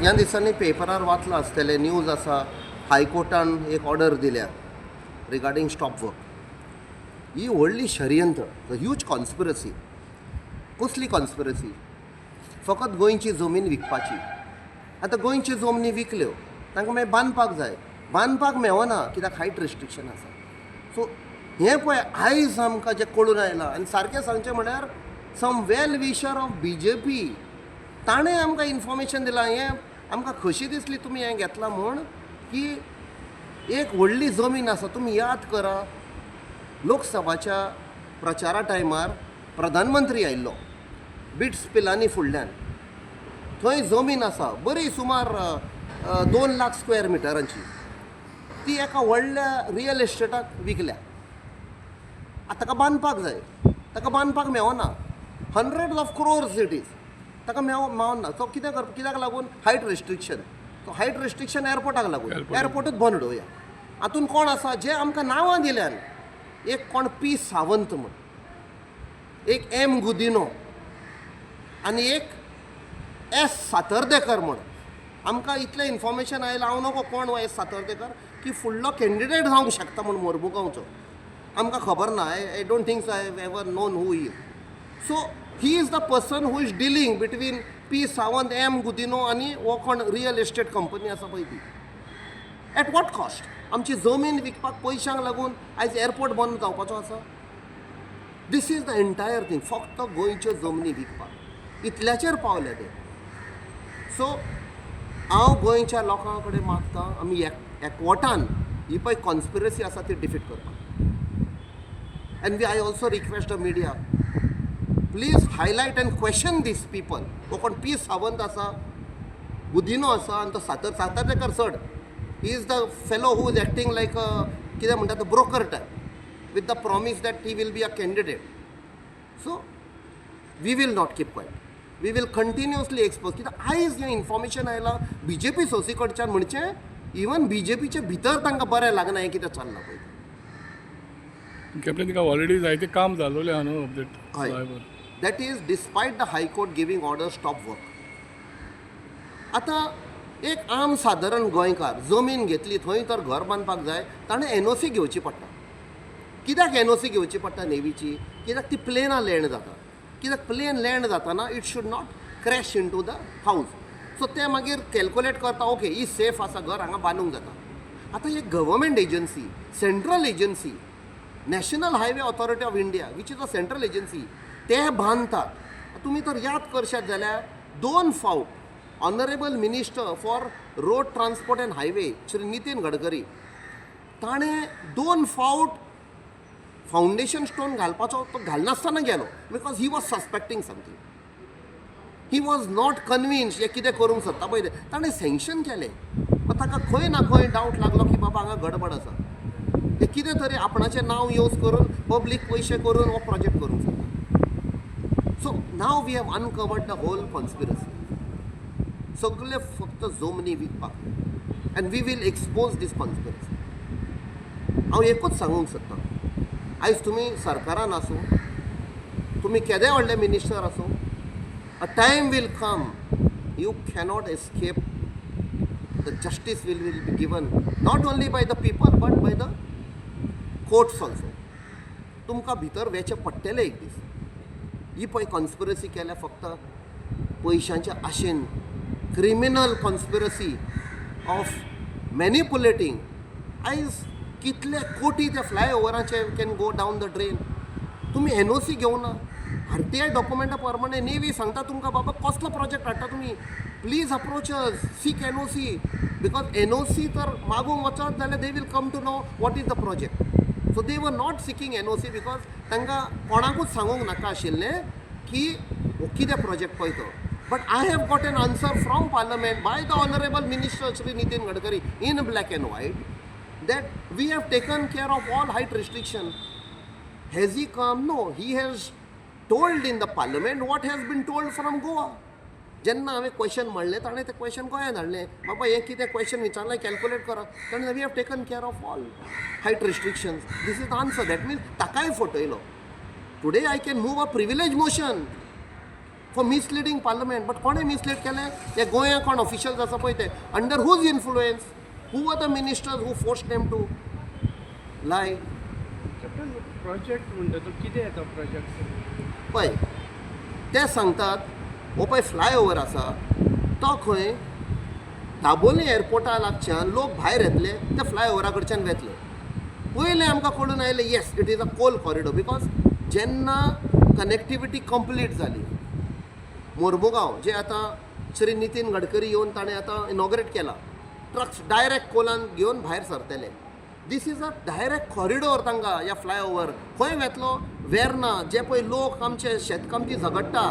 ह्या दिसांनी पेपरार वाचलां आसतलें, न्यूज आसा, हायकोर्टान एक ऑर्डर दिल्या रिगार्डींग स्टॉप वर्क. ही व्हडली षडयंत्र, ह्यूज कॉन्स्पिरसी. कसली कॉन्स्पिरसी? फकत गोंयची जमीन विकपाची. आतां गोंयच्यो जमनी विकल्यो, तांकां मागीर बांदपाक जाय. बांदपाक मेवना कित्याक हायट रिस्ट्रिक्शन आसा. सो हें पळय, आयज आमकां जें कळून आयलां, आनी सारकें सांगचें म्हळ्यार some well wisher of BJP ताणें आमकां इन्फॉर्मेशन दिलां. हें आमकां खोशी दिसली तुमी हें घेतलां म्हूण, की एक व्हडली जमीन आसा. तुमी याद करा, लोकसभाच्या प्रचारा टायमार प्रधानमंत्री आयिल्लो बिट्स पिलानी फुडल्यान. थंय जमीन आसा बरी, सुमार 2 लाख स्क्वेअर मिटरांची. ती एका व्हडल्या रियल इस्टेटाक विकल्या. आतां ताका बांदपाक जाय, ताका बांदपाक मेवना. Hundred of crores it is. ताका मेवना. सो कितें कर? कित्याक लागून? Height restriction. So height restriction एअरपोर्टाक लागून. एअरपोर्टाक. एअरपोर्टूच बंद उडोवया. हातून कोण आसा जे आमकां नांवां दिल्यान? एक कोण पी सावंत म्हूण, एक एम गुदिनो आनी एक एस सातर्देकर म्हूण. आमकां इतलें इन्फॉर्मेशन आयलां, हांव नको कोण हो एस सातर्देकर, की फुडलो कॅन्डिडेट जावंक शकता म्हूण मोर्मुगांवचो. आमकां खबर ना. I don't think I have ever known who is. So he is the person who is dealing between P Sawant, M Godinho आनी हो कोण रियल इस्टेट कंपनी आसा पळय ती. At what cost? आमची जमीन विकपाक पयशांक लागून आयज एअरपोर्ट बंद जावपाचो आसा. This is the entire thing. फक्त गोंयच्यो जमनी विकपाक इतल्याचेर पावले ते. सो हांव गोंयच्या लोकां कडेन मागता, आमी एक एकवटान ही पळय कॉन्स्पिरसी आसा ती डिफीट करपाक. And we I also request the media, please highlight and question these people. हो कोण पी सावंत आसा, गुदिनो आसा आनी तो सातर्देकर चड. He is the fellow who is acting like a, कितें म्हणटा तो, broker type, with the promise that he will be a candidate. So we will not keep quiet, we will continuously expose. कित्याक आयज हें इन्फॉर्मेशन आयलां BJP सोर्सी कडच्यान, म्हणचे even बीजेपीचे भितर तांकां बरें लागना हें कितें चल्लां पळय. कॅप्टन, तिका ऑलरेडी जायते काम जालोलें आहा न्हू अपडेट? हय. That is despite the High Court giving order stop work. आतां एक आम सादारण गोंयकार जमीन घेतली, थंय तर घर बांदपाक जाय, ताणें एनओसी घेवची पडटा. कित्याक एनओसी घेवची पडटा नेवीची? कित्याक ती प्लेनां लँड जाता. कित्याक प्लेन लँड जाताना it should not crash into the house. So ते मागीर कॅल्कुलेट करता, ओके, ही सेफ आसा, घर हांगा बांदूंक जाता. आतां एक government agency, central agency, National Highway Authority of India, which is a central agency, ते बांदतात. तुमी तर याद करशात जाल्यार दोन फावट Honourable Minister for Road Transport and Highway Shri Nitin Gadkari, ताणें दोन फावट फावंडेशन स्टोन घालपाचो तो घालनासतना गेलो, because he was suspecting something. He was not convinced हे कितें करूंक सोदता पळय ते. ताणें सँक्शन केलें, पण ताका खंय ना खंय डावट लागलो की बाबा, हांगा गडबड आसा, ते कितें तरी आपणाचें नांव यूज करून, पब्लीक पयशे करून हो प्रोजेक्ट करूंक सोदता. So now we have uncovered the whole conspiracy. सगळे फक्त जमनी विकपाक, and we will expose this conspiracy. हांव एकूच सांगूंक सोदतां, आयज तुमी सरकारान आसूं, तुमी केदे व्हडले मिनिस्टर आसूं, a time will come, you cannot escape. The justice will be given not only by the people but by the courts also. तुमकां भितर वेचें पडटलें एक दीस. ही पळय कॉन्स्पिरसी केल्या फक्त पयशांच्या आशेन, क्रिमिनल कॉन्स्पिरसी ऑफ मॅनिपुलेटींग. आयज कितले कोटी त्या फ्लाय ओवराचे can go down the drain. तुमी एनओसी घेवना. आरटीआय डॉक्युमेंटा प्रमाणे नेवी सांगता तुमकां, बाबा, कसलो प्रोजेक्ट हाडटा तुमी, please approach, seek NOC, because NOC तर मागूंक वचत जाल्यार they will come to know what is the project. So they were not seeking NOC because तांकां कोणाकूच सांगूंक नाका आशिल्लें की हो कितें प्रोजेक्ट पळय तो. But I have got an answer from Parliament by the Honourable Minister Shri Nitin Gadkari in black and white that we have taken care of all height restriction. Has he come? No. He has told in the Parliament what has been told from Goa. जेन्ना हांवें question म्हणलें, ताणें तें question गोंयांत हाडलें. बाबा, हें कितें क्वेश्चन विचारलें, कॅल्कुलेट करा. ताणें, we have taken care of all height restrictions, this is the answer. That means ताकाय फटयलो. Today I can move a privilege motion. for misleading Parliament. But कोणें मिसलीड केलें? हे गोंया कोण ऑफिशियल्स आसा पळय ते, under whose influence, who are the ministers who force them to lie? Captain, project म्हणटा तो कितें येता प्रोजेक्ट? पळय, ते सांगतात हो पळय फ्लायओवर आसा तो खंय दाबोली एअरपोर्टा लागच्यान लोक भायर येतले, ते फ्लायओवरा कडच्यान वेतले. पयलें आमकां कळून आयलें, yes, it is a coal corridor, because जेन्ना कनेक्टिविटी कंप्लीट जाली, मोर्मुगांव जे आतां श्री नितीन गडकरी येवन ताणें आतां इनॉग्रेट केला, ट्रक्स डायरेक्ट कोलान घेवन भायर सरतले. This is a direct corridor. तांकां ह्या फ्लायओवर खंय वेतलो? वेर्ना जे पळय लोक आमचे शेतकामती झगडटा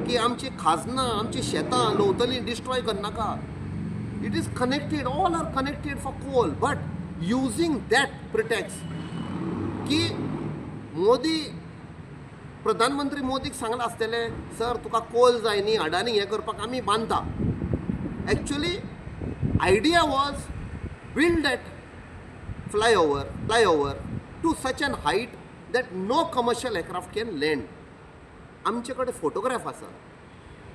की आमची खाजनां, आमची शेतां लुवतली, डिस्ट्रॉय करनाका. It is connected, all are connected for coal, but using that pretext की मोदी, प्रधानमंत्री मोदीक सांगलां आसतलें, सर, तुका कोल जाय न्ही, अडानी हें करपाक आमी बांदता. Actually idea was build that flyover to such an height that no commercial aircraft can land. आमचे कडेन फोटोग्राफ आसा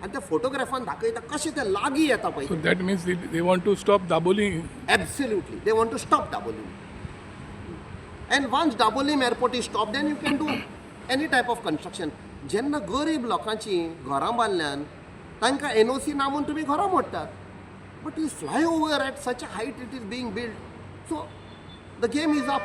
आनी त्या फोटोग्राफान दाखयता कशें ते लागीं येता पळय. So that means they want to stop Dabolim. Absolutely. They want to stop Dabolim. And once Dabolim airport is stopped, then you can do any type of construction. जेन्ना गरीब लोकांची घरां बांदल्यान, तांकां एनओसी ना म्हूण तुमी घरां मोडटात, but is flyover at such a height it is being build, so the game is up.